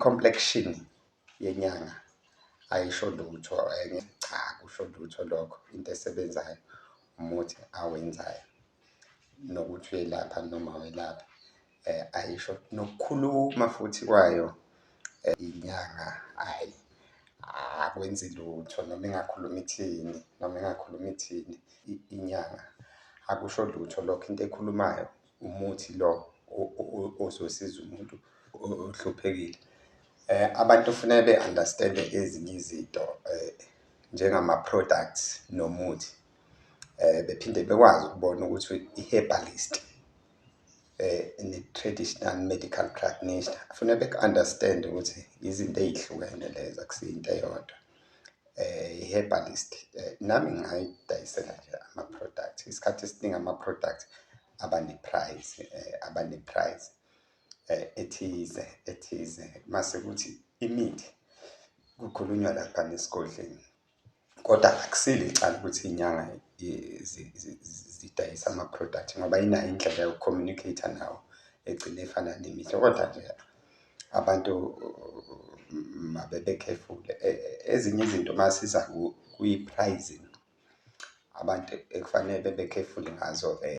I-complexion yenyanga ayisho lutho, cha, akusho lutho lokho. Into esebenzayo umuthi awenzayo, nokuthi uyelapha noma awelaphi, ayisho. Nokukhuluma futhi kwayo inyanga, hhayi, akwenzi lutho noma ingakhuluma ithini, noma ingakhuluma ithini inyanga, akusho lutho lokho. Into ekhulumayo umuthi lo ozosiza umuntu ohluphekile. Abantu kufuneka be-understand-e ezinye izinto njengama-products nomuthi, bephinde bekwazi ukubona ukuthi i-herbalist ne-traditional medical practitioner, kufuneka beku-understand-e ukuthi izinto ey'hlukene lezo, akusiyo into eyodwa. I-herbalist, nami ngingayidayisela nje ama-product. Isikhathi esiningi ama-product aba ne-price, aba ne-price ethize ethize, mase kuthi imithi kukhulunywa laphana esigodleni. Kodwa akusilo icala ukuthi iy'nyanga zidayise ama-product ngoba inayo indlela yoku-communicate-a nawo, egcine efana nemithi. Kodwa nje abantu mabebe careful. Ezinye izinto masiza kwi-pricing, abantu ekufanele bebe careful ngazo.